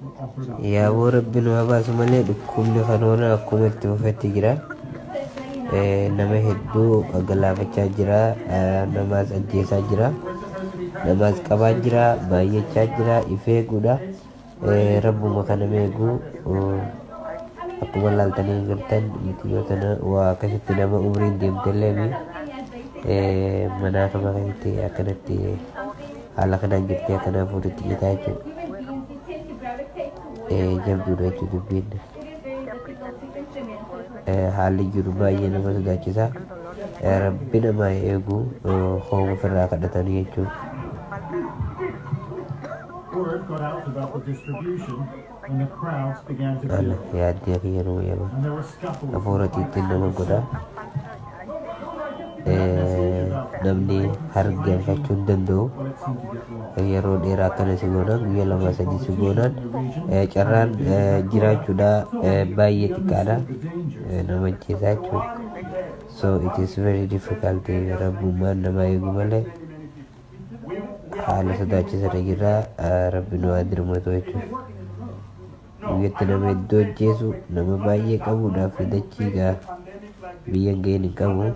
were offered up. Yaaboo rabbi nu haa baasu malee dhukkubni kanoona akkuma itti fufetti jira. Nama hedduu galaafachaa jira. Namaas ajjeesaa jira. Namaas qabaa jira. Baay'achaa jira. If eeguudha. Rabbuma kana meegu akkuma laaltanii gartan mucayyoo tana waa akkasitti nama umriin deemtellee manaa kama keessatti akkanatti haala kanaan jirti akkana fuudhitti citaa jechuudha. Jabduudha jechuudha dubbiin. Haalli jiru baay'ee nama sodaachisa. Rabbi nama eegu hooma ofirraa kadhatanii jechuudha. Word got out about the distribution and the crowds began to Ala build. yaaddee kiyya nama yaba. And there were scuffles. Hafuura ittiin nama godha. Namni harganfachuu hin danda'u. Well, it seemed to get lost. Yeroo dheeraa akkana si goonaan guyyaa lama sadii si goonaan carraan jiraachuudha baay'ee xiqqaadha. Nama ajjeesaa jechuudha. So it is very difficult, rabbummaan nama eegu malee haala sodaachisaa jirra. Rabbi nu haa dirmatu jechuudha. Guyyatti nama iddoo ajjeesu nama baay'ee qabuudhaaf dachii gaa biyya hin ga'in hin qabu.